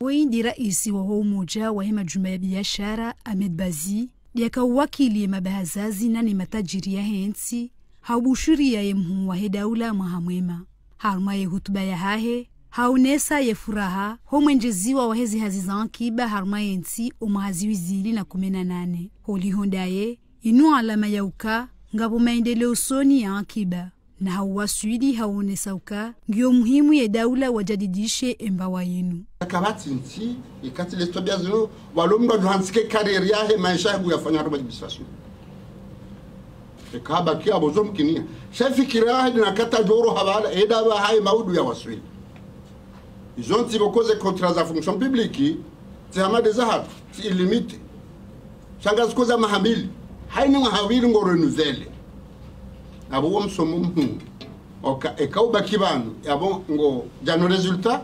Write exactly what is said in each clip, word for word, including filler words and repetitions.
Woyi ndi raisi waho umoja wahe majumba ya biashara, Ahmed Bazi, ndiye yaka uwakili ye mabahazazi na ne matajiri yahe ntsi, ha ubushuriya ye mhuu wahe daula mwaha mwema. Harumwa ye hutuba yahahe, haonesa ye furaha ho mwenjeziwa wahe zihazi za ankiba harumwa ye ntsi o mwaha zihwi zili na kume na nane. Holiho ndaye, inu alama ya uka ngapvo maendeleo usoni ya ankiba. Na ha uwaswili haonesa uka ngiyo muhimu ye daula wajadidishe embawa yinu. Kapvatsi ntsi, ikatsi le zitwabia zinu, walo mndru adjo handzike carrière yahe maesha yahe yafanya harumwa administration. Eka habaki apvo zo mkinia. Sha fikira yahe dina kata djoro habala, eda ba haye maudu ya waswili. Izo ntsi pvoko ze contrat za fonction publique, tsi hama de zahatru, tsi illimité. Sha ngaziko za maha mili, hayina mwaha wili ngo renouvelé. Apvo wo msomo muhuu. Oka, eka ubaki pvanu, yapvo ngodjano résultat.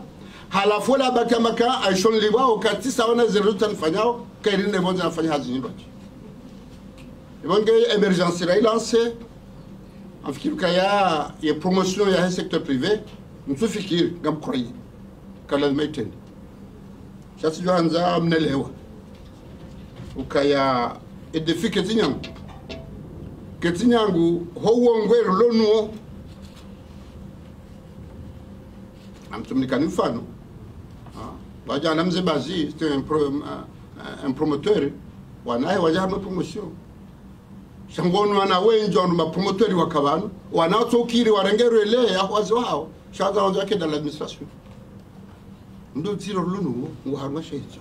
Halafu ola abaki hama ka, aishonlipvwa, oka tsi sawa na ze résultat nifanyao, ka ili ne pvondze nafanya hazi nyindji. Ipvo nge émergence ra ilancer, nafikiri ukaya ye promotion yahe secteur privé, ntsufikiri, ngamkurayi. Ka lazima itrende. Sha tsidjo handza mnelewa. Ukaya e défi ketsi nyangu. Ketsi nyangu ho uwongwe rilo nuwo. Namtsumnikani mfano. Ah, wadja na mze Bazi, c'était un pro-, un, un promoteur. Wanahe wadja harumwa promotion. Sha ngo wunu wana wendji wanu ma promoteur waka pvanu. Wana watsokiri warengerwe le ya wazi wao. Sha za wandzo wake dans l'administration. Ndo dziro lunu, ngo harumwa shezo.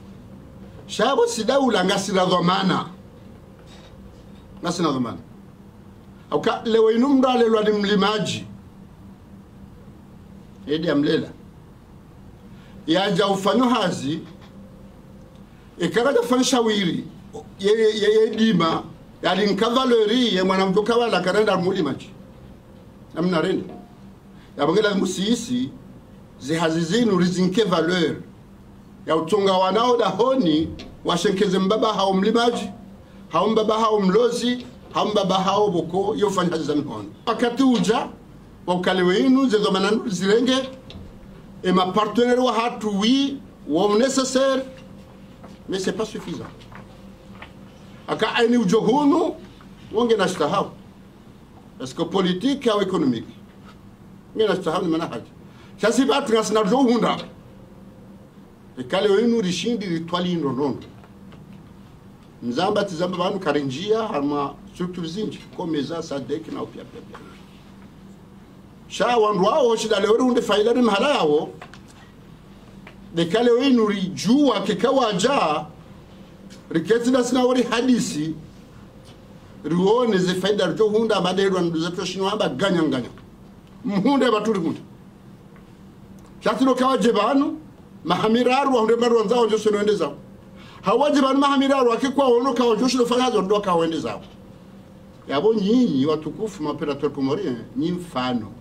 Sha pvo si daula ngasina dhwamana. Ngasina dhwamana. Hauka leo inu mndru alelwa ni mlimadji. Edi amlela. Yadja ufanya hazi, eka kadja fanya shawiri, ye, ye, ye, ye dima, yalinka valeur ye mwana mdru kawala karenda mulimadji. Namna rende. Yapvo nge lazimu sisi, ze hazi zinu rizinke valeur. Ya utsonga wana o dahoni, washenkeze mbaba hawo mlimadji, hawo mbaba hawo mlozi, hawo mbaba hawo pvoko, yo fanya hazi za mihono. Wakati udja, wa uka leo inu, ze dhwamana nu zirenge, e ma partenaires wahatru oui, wo nécessaire, mais c'est pas suffisant. Aka aini udjo hunu, wo ngena shita hawo. Parce que politique hawu économique. Ngena shita hawu ni mana hadja. Sha si pvatsi ngasina djo uhundra. Eka leo inu rishindi ritwali ndo nono. Mzamba tsi zamba pvanu karindjia, harumwa structures zindji. Komeza, sadec, na upya, pya, pya. Sha wandru wawo, shida leo rihundre faida ni mahala yawo. Eka leo inu ridjuwa keka wadja, riketsi nda sina wori hadisi, riwone ze faida ridjo hundra, madero nduza to shinwa hamba ganya nganya. Mhundre pvatsu rihundre. Sha tsi lo kawadje pvanu, maha miraru wahundre mbaru wandzao ndjo sino wende zawo. Hawadje pvanu maha miraru wake kwawono kawadjo shilo fanya zo ndo kawende zawo. Yapvo nyinyi watukufu ma opérateurs comoriens, nyi mfano.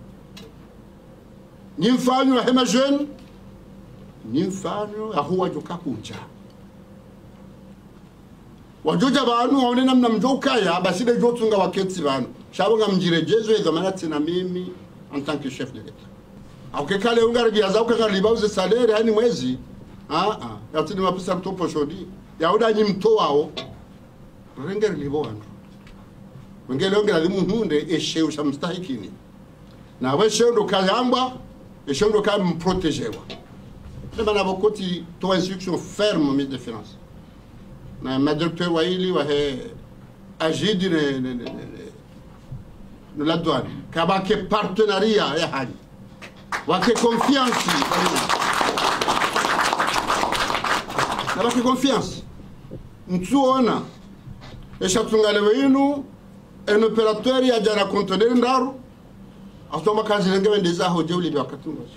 Nyi mfano yahe ma jeunes, nyi mfano yaho wadjo kakudja. Wadjo dja pvanu, waone namna mdjo ukaya, basi de djo tsunga waketsi pvanu. Sha pvo ngamdjiredjezo ye dhwamana tsina mimi, en tant que chef de l'État. Hauka eka leo ngaribiaza uka ngarilipvwa uze salaire, hayina mwezi. Ah, ah, ya tsi ni mapesa mtowa poshoni. Ya uda nyi mtowawo. Renge rilipvo wandru. Wenge leo nge lazimu hundre, e sheo sha mstahikini. Na we sheo ndo kayambwa, e sheo ndo ka mprotégewa. Nde mana pvoko tsi towa instruction ferme, ministre des Finances. Na ma directeurs wayili wahe AGID ne, ne, ne, ne, ne, ne la douane. Kapvatsi partenariat ya hali. Wake confiance. Na wake confiance. Ntsuona. Esha tsunga leo inu, un opérateur yadja na conteneur ndraru, asoma kazi renge wende zaho djeuli wakati ungozi.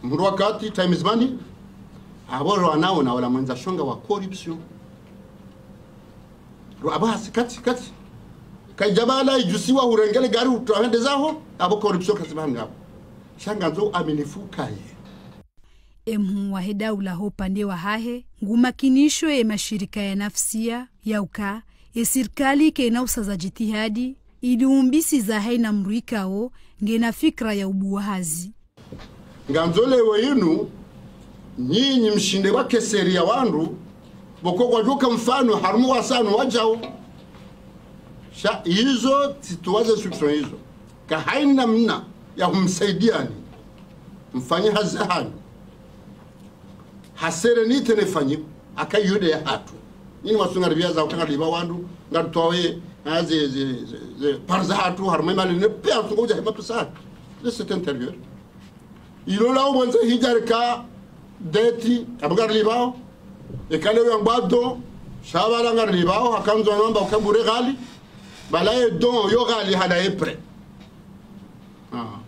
Mndru wakati, time is money, apvo ro anaona wala mwendza shonga wa corruption. Ro apvo hasi kati, kati. Kaidjabala idjusiwa hurengele gari utowa hende zaho, apvo corruption kazi pvanu apvo. Sha ngandzo aminifu kaye. Emhuu wahe daula ho upande wahahe, ngumakinisho ye mashirika ya nafsia, ya uka, ye sirikali kayina usaza jitihadi, ili umbisiza hayina mdru ikao, ngena fikira ya ubuwa hazi. Ngandzo leo inu, nyinyi mshinde wa keseri ya wandru, pvoko kwadjoka mfano, harumwa wasanu wadjao. Sha izo, tsi trois instructions izo. Kahaina namna ya humsaidiani. Mfanye hazi hanyu. Ha sérénité ne fanyiwa. Aka iyo nde ya hatru. Nyinyi wasunga ripvia za uka ngaripva wandru, ngarutwawe, ha, ze, ze, ze, ze, parts za hatru, harumwa mali ne, pia nsungo udja hema pesa hatru. Nde c'est intérieur. Ilo la ubonze hidjarika dette, amba ngarilipvao. Eka leo yambwa don, sha pvala ngarilipvao, hakandzo anamba uka bure ghali. Pvala ye don, yo ghali hana ye prêt. Ah.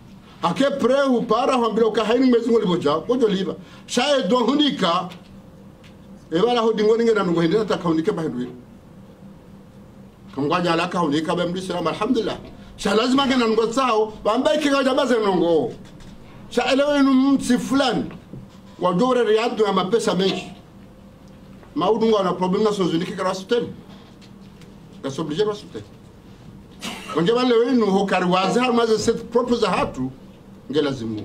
Hake prêt hupara, hwambilwa uka haini mwezi ngolipvo djao, kodjo lipva. Sha ye don hunika, e pvala hudingo ninge na nungo hende, hata kahunike pvahindru ile. Kamngwadja ala kahunika ba mdru Islam, alhamdulillah. Sha lazima ngena nungo tsao, pvamba ike ngadja baze nungo. Sha elewe inu mtsi fulani, wadjo ure riadu ya mapesa mendji. Mauri ngwana problème na Nations Unies ke kara soutenir. Ngasi obligé ba soutenir. Wange pvale wenu ho kari wazi harumwa ze sept propos za hatru, nge lazimu.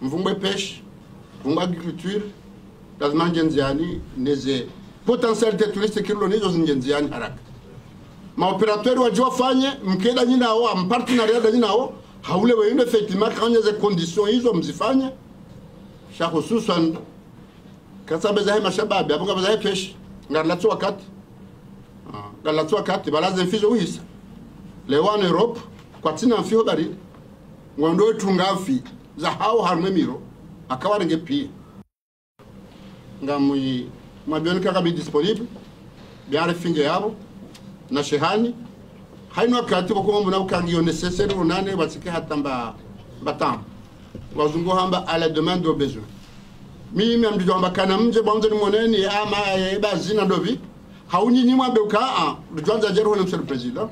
Mvungwe pêche, mvungwe agriculture, lazima ndje ndziani, neze potentialité touristique rilo nazo zindje ndziani haraka. Ma opérateurs wadje wafanye, mkeda nyinyi nawo, am partenariat nda nyinyi nawo, ha ule wenu effectivement kanye ze conditions izo mzifanye. Sha hususwan, katsa pveza he mashababi, apvo kapveza he pêche, ngarilatso wakati. Ah, ngarilatso wakati, pvala ze mfi zo uhisa. Leo wanu Europe, kwatsina mfi ho bahari. Ngwandro wetunga mfi, za hawo harumwa e miro, aka warenge pia. Ngamwi, mwambioni kaka mi disponible, biare finge yapvo, na shehani. Haina wakati pvoko mbu na ukangi yo nécessaire onane, watsike hata mba, mba tamu. Wazungu hamba à la demande au besoin. Mimi amdjo hamba kana mdje, pvamdjo nimoneni, ama, e, ba zina ndopvi. Hau nyinyi mwambe uka, ah, rudjwandza djeru hone, Monsieur le Président.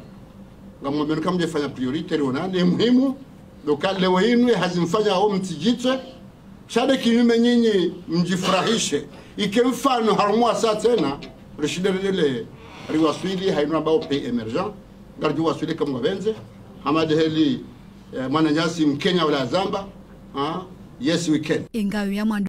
Ngamwambioni uka mdje fanya priorité, rionane, muhimu. Ndo uka leo inu, e hazi mfanyao mtsidjitswe. Sha nde kinyume nyinyi mdjifurahishe. Ike mfano harumwa saa tsena, rishinde rilele, riwaswili, haina amba o pays émergent, ngaridjo waswili kamwe pvendze, hama nde heli, eh, mwananyasi Mkenya ula yazamba, ah, yes we can. Ingawa ya mwando